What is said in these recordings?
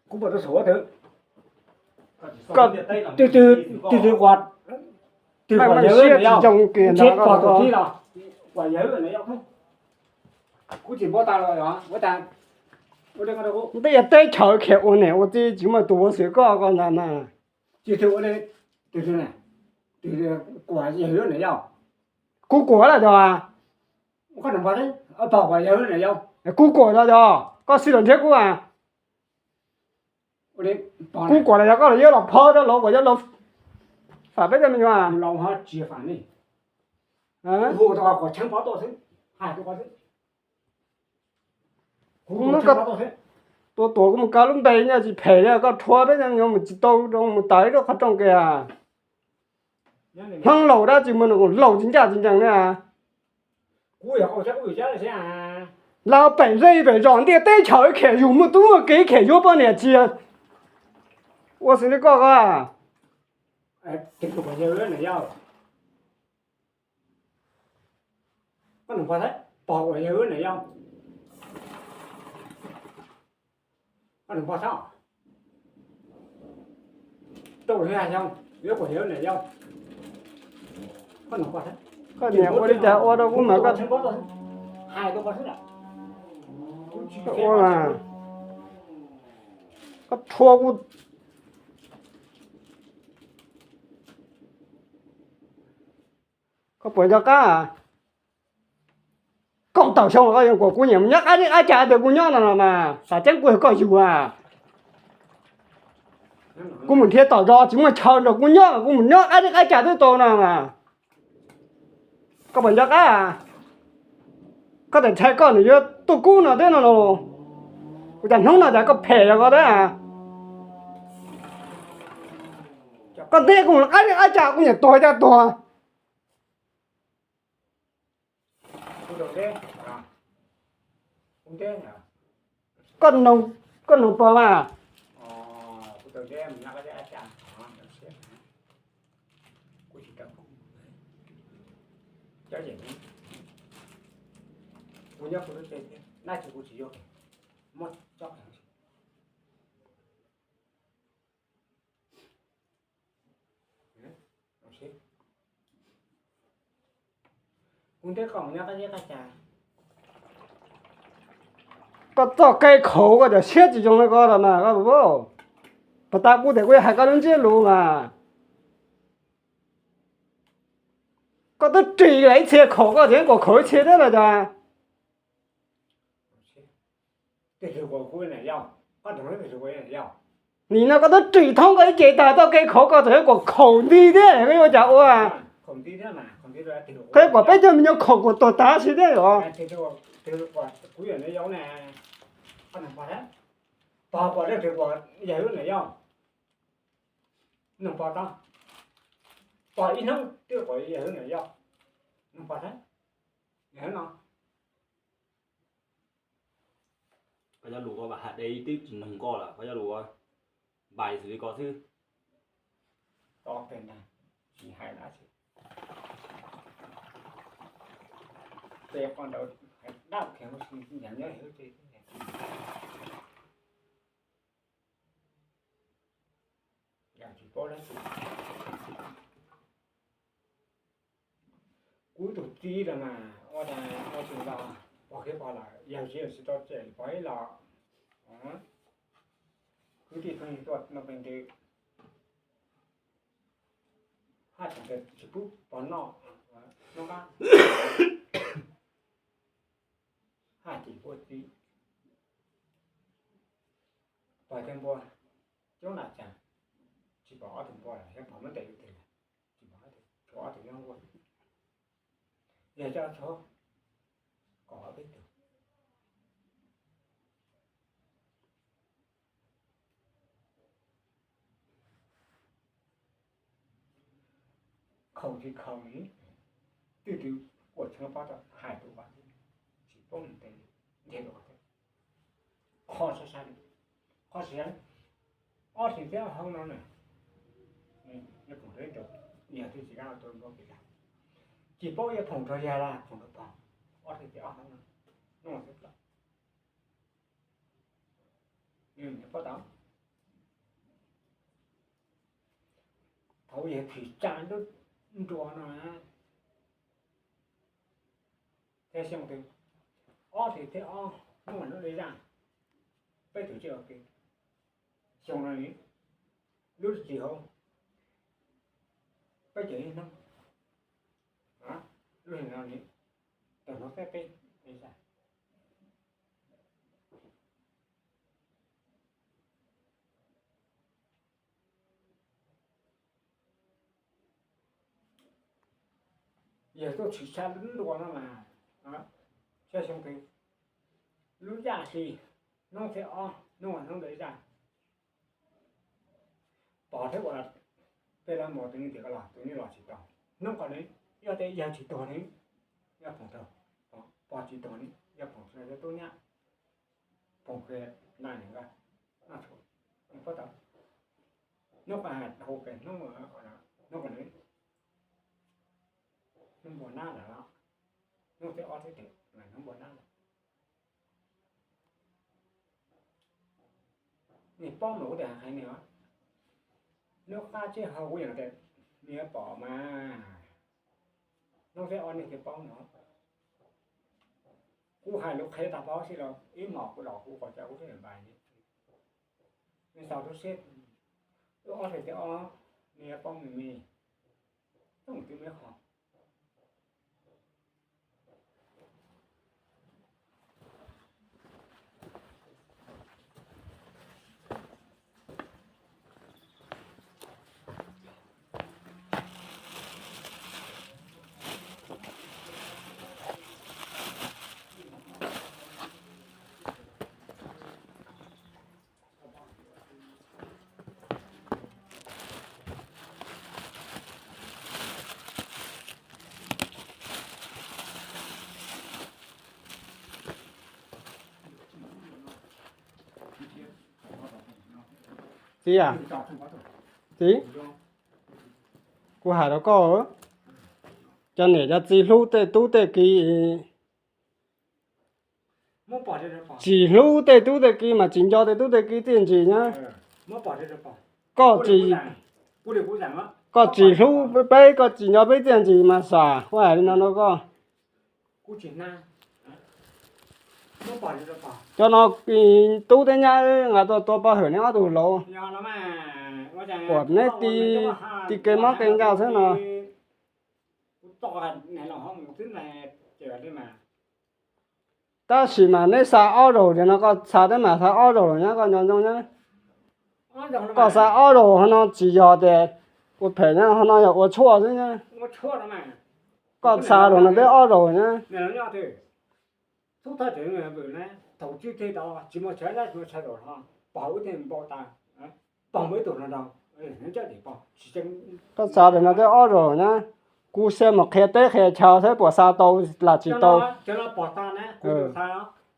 Kuv puas tau xav ua twg? Koj twg twg twg twg quas, twg quas yawg na yog, tsis zoo kiag ntawd koj los, quas yawg na yog, kuv tsis npau taws los ua tas, ua li, ntej teb chaws khiav ua niam ua txiv tsis muaj tus ua xwm koj koj ntag mas. Tsis twg ua li, twg twg na, twg quas yawg na yog, kuv quas los yog, koj npau taws, pog quas yawg na yog, kuv quas los yog koj xij los nrhiav kuv a. Kuv quas los yog koj los yuav los phov rau los kuas yuav los fam peb cov me nyuam. Tua tuam kuv mus kaw lub npe nyob tsis phem li, koj rhuav peb cov me nyuam mus tsis tau rau mus tawm ib lub qhov rooj kiag. Hloov laus dab tsi mus laus tsis ncaj tsis ncees li. Laus pem zej pem zos ntiaj teb chaws khiav yug muaj tub muaj kiv khiav yuav poj niam txiv, ua xws li koj ko. Koj niam ua li cas ua rau kuv mas koj, ua, koj rhuav kuv. Koj puas nco qab? Kaum tawm xyoo los koj yuav kom kuv nyiam mus nyob qab zej qab cas tias kuv nyob no los mas, xav ceeb kuv yog koj yug a. Kuv mus nrhiav tom zos tsis muaj chaw nrog kuv nyob, kuv mus nyob qab zej qab cas twb tau no mas. Koj puas nco qab? Koj tseem ntshai koj nws yuav tuaj kub no thiab no los? Ua cas hnub no cas koj phem yog koj thiab? Koj nteb kuv mus qab zej qab cas kuv niam tuag cas tuag. Koj noog pog mas. Koj txoj kev khaum koj cov siab tsis zoo li ko los mas koj, puas tas kuv tias kuv yuav hais koj lub ntsiab lus mas. Koj twb ris lawm ib txhia khaum koj tseem kom khaum ib txhia thiab los cas? Nim no koj twb ris thoob koj ib ce tag txoj kev khaum koj tseem kom khaum nti thiab koj yuav ua cas ua? Koj yuav kom peb cov me nyuam khaum kom tuag tas si thiab os. Koj cov lus koj vam hais de twb tsis noog koj lawm, koj cov lus npais xws li ko xwb. Kuv tus txiv los mas ua cas ua tus los pog kev pog lawm, yawg tsis yog tsis tau tseg pog ib los. Kwv tij phooj ywg tuaj noj peb ntws, haj tseem tias tsis pub pog noj hnub qab, haj tsis pub txiv. Pog thiab npua coob na cas, tsis pom ob tug npua lawm, yog pog muab ntes li twg lawm, tsis pom, tshuav ob tug nyob nkuaj. Yog coj txhob kom ob peb tug khaum tsis khaum li, twb twb ua tshoob pob tau hais tus vaj thiab, tsis paub ntes li, ntes rau thiab. Qhov sab sab li, qhov siav, ob tug thiab hauv no na, nyob phoom rau ib nraud, yog twb tsis kam tua npua pem yag, tsis paub yog phoom rau yag los phoom rau pog, ob tug thiab ob hauv no, no thiab plaws, nws paub tau. Hauv yog phim tsa lub nruas no, thiab xyoo twg, ob hlis thiab ob hnub hnub li zaj, peb tug tsis ua ke. Xyoo no lub tsis hauv, peb tug ib hnub, lub no tau hnub thiab peb li zaj. Yog tuaj tshwm tshaj lub nruas no mas, tshaj xyoo twg, lub zaj hli, hnub thiab ob hnub hnub ntawd zaj. Pog thiab ua tej lab mus tus niag tias koj los, tus niag los tsis tau. Hnub ko ne, yog tias yawg tsis tuag ne, yog pog tuag, pog tsis tuag ne, yog pog tuag, tub nyab, pog kiag na, hnub ko hais hu ke hnub, hnub ko ne, hnub npua nab lawm, hnub thib ob thib peb, hnub npua nab lawm. Nej paub mas kuv tias hais nej os, hnub qab tsib hau kuv yeej tias nej yuav pom mas, hnub thib ob nej thiaj paub no. Kuv hais lus qhia tag paub xwb los ib hmos kuv los kuv qhov cov kuv thiaj npais nej. Nej xav lub siab, lub ob hlis thib ob nej yuav paub me me, toom twb me qhov. Txiv, txiv, kuv hais rau koj, cov niam cov txiv hlub tej tub tej ki, tsis hlub tej tub tej ki mas tsis nco tej tub tej ki txiaj ntsig na. Koj tsis, koj tsis hlub peb, koj tsis nco peb txiaj ntsig mas xav ua li no no koj. Cov no tub thiab nyab nqa tuaj tua pov hwm neb ob tug laus, uas neb ti kev mob kev ncaus xwb no. Tab sis mas neb xa ob zaug, tiam no koj xa teeb meem xa ob zaug lawm nyab, koj nco ntsoov nyab. Koj xa ob zaug hov no tsis yog tias ua phem nyab, hov no yog ua tshuaj xwb nyab. Koj xa zaum no twb ob zaug nyab. Koj xa zaum no twb ob zaug nyab. Kuv xav mus qhia teb qhia chaw saib puas xa tau los tsis tau.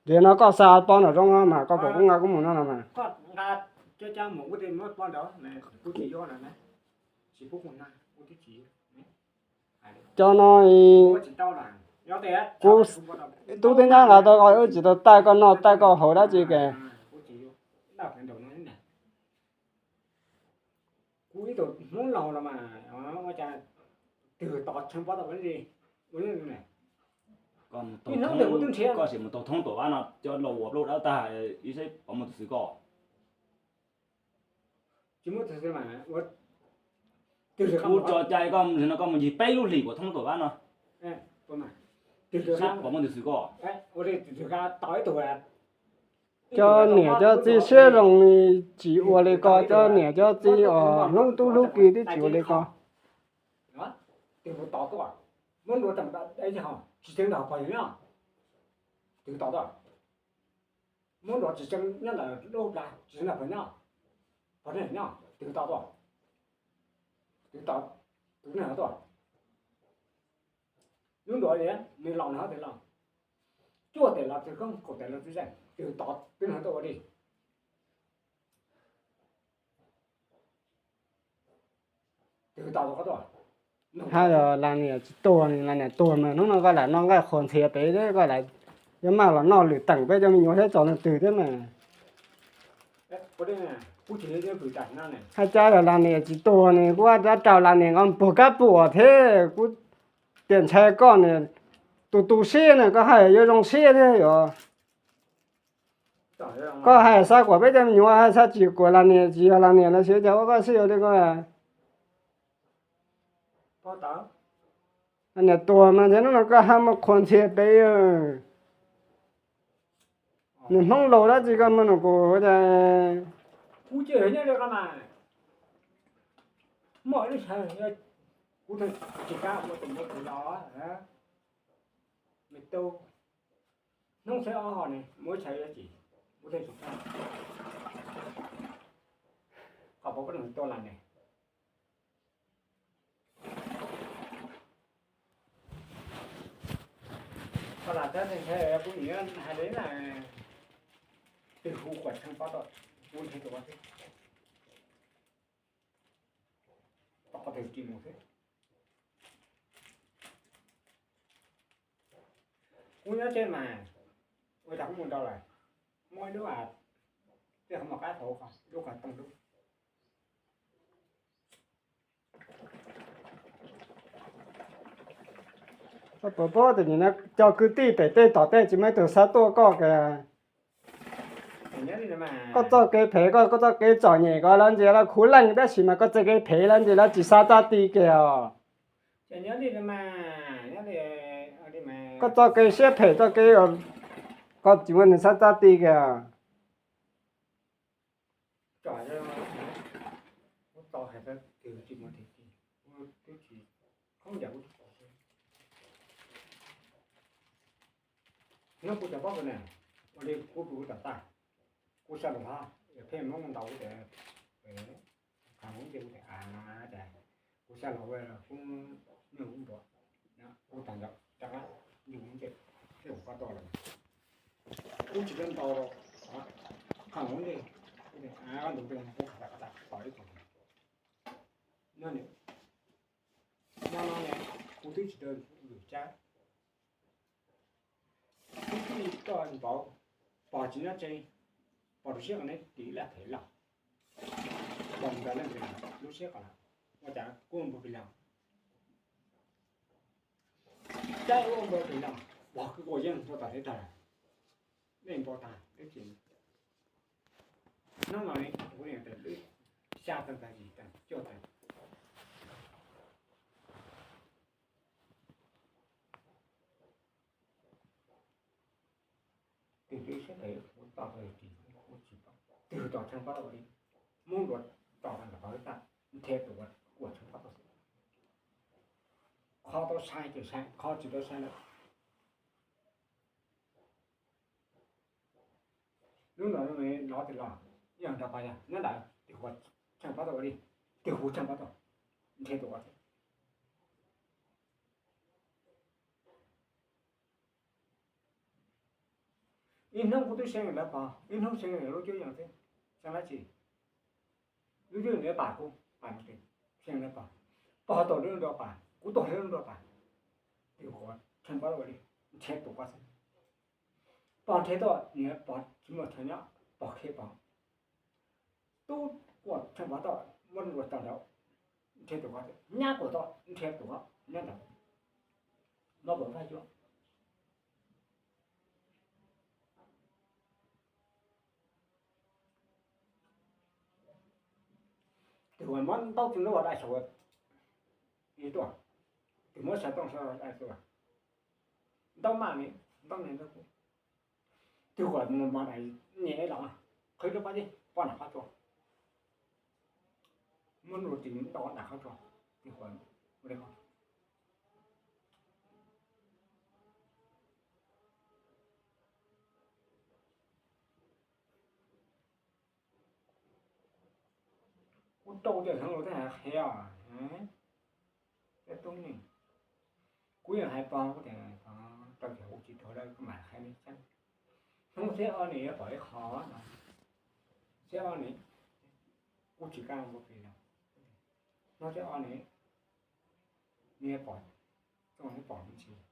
Tiam no koj xa pov nram zoov no mas koj kom kuv nqa kuv mus no no mas. Cov no kuv tub thiab nyab nqa tau, wb tsis tau taij koj noj taij koj haus dab tsi ke. Koj sim mus tau thoob tuam vab no cov laus ua plaub dawb tag, ib saib pov muaj tus xwm koj. Kuv tso cai koj no koj mus ncig peb lub hlis kuv thoob tuam vab no, saib pov muaj tus xwm koj. Cov niam cov txiv siab zoo li tsis ua li ko, cov niam cov txiv os hlub tub hlub ki twb tsis ua li ko. Lub ntuas nws laus nws hov tes laus, cuaj tes laus txwg koob, kaum tes laus txwg zeej, twg tod twb nws tuaj ua dej. Twg tod tuaj qhov tuaj. Hab yog las niam tsis tuag, las niam tuag mas hnub no koj lam noj nqaij qhuas ntxhias pem thiab, koj lam yuav maj los noj lwm teem peb cov me nyuam thiab txog leej twg thiab mas. Hais cas yog las niam tsis tuag ne, kuv rov rau las niam nqa puag kab puam thiab kuv tias ntshai koj ne, tus tu siab ne koj hais yuav zoo siab thiab yom. Koj hais xav kuam peb cov me nyuam, hais xav tsis kuam las niam, tsis yog las niam los sis cas ua koj siab yuav li koj. Niam tuag mas ntshai hnub no koj hab muaj qhua ntxhias peb. Niam Hmoob laus dab tsi koj muaj nus kuv cas. Kuv ces nyob li ko mas, muaj ib lub sij hawm kuv tsis kam ua tus muam tus los, me tub, hnub seb ob hom ne muab tshaw dab tsi, kuv thiaj tsis kam. Qhov puas pab neeg tuaj lawm ne. Koj lam tab neeg ntshai kuv nim hais li na, twg hu kuam tshee pab tau, kuv ntshai tus ua xwb, tau qhov twg ris mus xwb. Kuv nyob tsev mas ua cas kuv mus nrau lawm, muaj ib lub, tej qhov mos qab thaum ub, lub qhov tooj dub. Koj puas paub tias nim no cov kwv tij pem tej tom tej tsis muaj ib tug xav tuaj koj kiag. Koj txoj kev phem, koj, koj txoj kev txom nyem ko lawv ntsia lawv khuv leej tab sis mas koj txoj kev phem lawv ntsia lawv tsis xav tab ti kiag os. Koj txoj kev siab phem txoj kev, koj tsis muaj neeg xav tab ti kiag. Hnub kuv cov pob kws na, ua li kuv tus tom tag, kuv xav lus hab, pheej Hmoob ntau kuv tias, qha Hmoob ces kuv tias, a, cas kuv xav lus ua kuv nyuj kuv npua, kuv tag nrho rov qab nyuj kuv npua, thiab kuv pab tau lawm. Kuv tsis tau ntau, qha Hmoob ntej, kuv tias, a, ntu kuv khav tas khav tas tos ib tug. Nyob, nyob no ne, kuv twb tsis tau lwm tsab. Kuv twb tsis tau npaum, pog tsis nyob tsev, pog rau siab qhov neb ris laj phem loj, pog mus nrog leej twg lub siab qhov no, ua cas kuj npau pig log. Cab ua npau pig log, pog kwv quas yeej rau tom teb tag, nej npau tag, nej tsis Hnub no ne, kuv niam tes lwb xya tag tag yim tag cuaj tag. Tes lwb siab tes kuv toj tau ris, kuv tsis paub twg tos tshee pob tau li. Muab nrua tos tag nrho pov hwv tag, nrhiav tus uas tshee pob tau. Qhov tau sai ces sai, qhov tsis tau sai lawm. Lub no lov tias los, yog nrog pog yog nyob ntawd, tes huv tshee pob tau ua li, tes huv tshee pob tau, nrhiav tus ua thiab. Ib hnub kuv twb seev lawv pog, ib hnub seev lawv lub cuab yees xwb, seev dab tsi? Lub cuab yees pam kuv, pam no, seev lawv pog, pog tau lub nrua pam, kuv tau lub nrua pam, tes huv tshee pob tau ua li, nrhiav tus ua xwb. Pog nrhiav tuaj, pog tsis muaj chaw nyob, pog khiav pog. Tub kuam tshee pov toj, muab nrua tso nraud, nrhiav tus ko, nyab kuam toj, nrhiav tus ko nyob nraud, mob pov toj cuab. Tus uas mob ntaub tsis ntaub dai saum ib tuaj, tus mob sawv tooj sawv dai tuaj, ntaub maj li, ntaub ni ntaub kub. Tus uas mus mos dais nyem los, qhwv rau pab tij poj nram qhov tsua, muab nrua ris tau nram qhov tsua, tus uas ua li ko. Kuv rau cov heev los thiaj hais qhia os. Peb tub ne, kuv yeej hais pog, kuv tias pog, rau cov kuv tsis tuag lawm kuv mam hais li xwb. Hnub thib ob ne yuav pom ib qho no, thib ob ne, kuv tsis kam ua plig lawm. Hnub thib ob ne, nws yuav pom, nws pom me ntsis,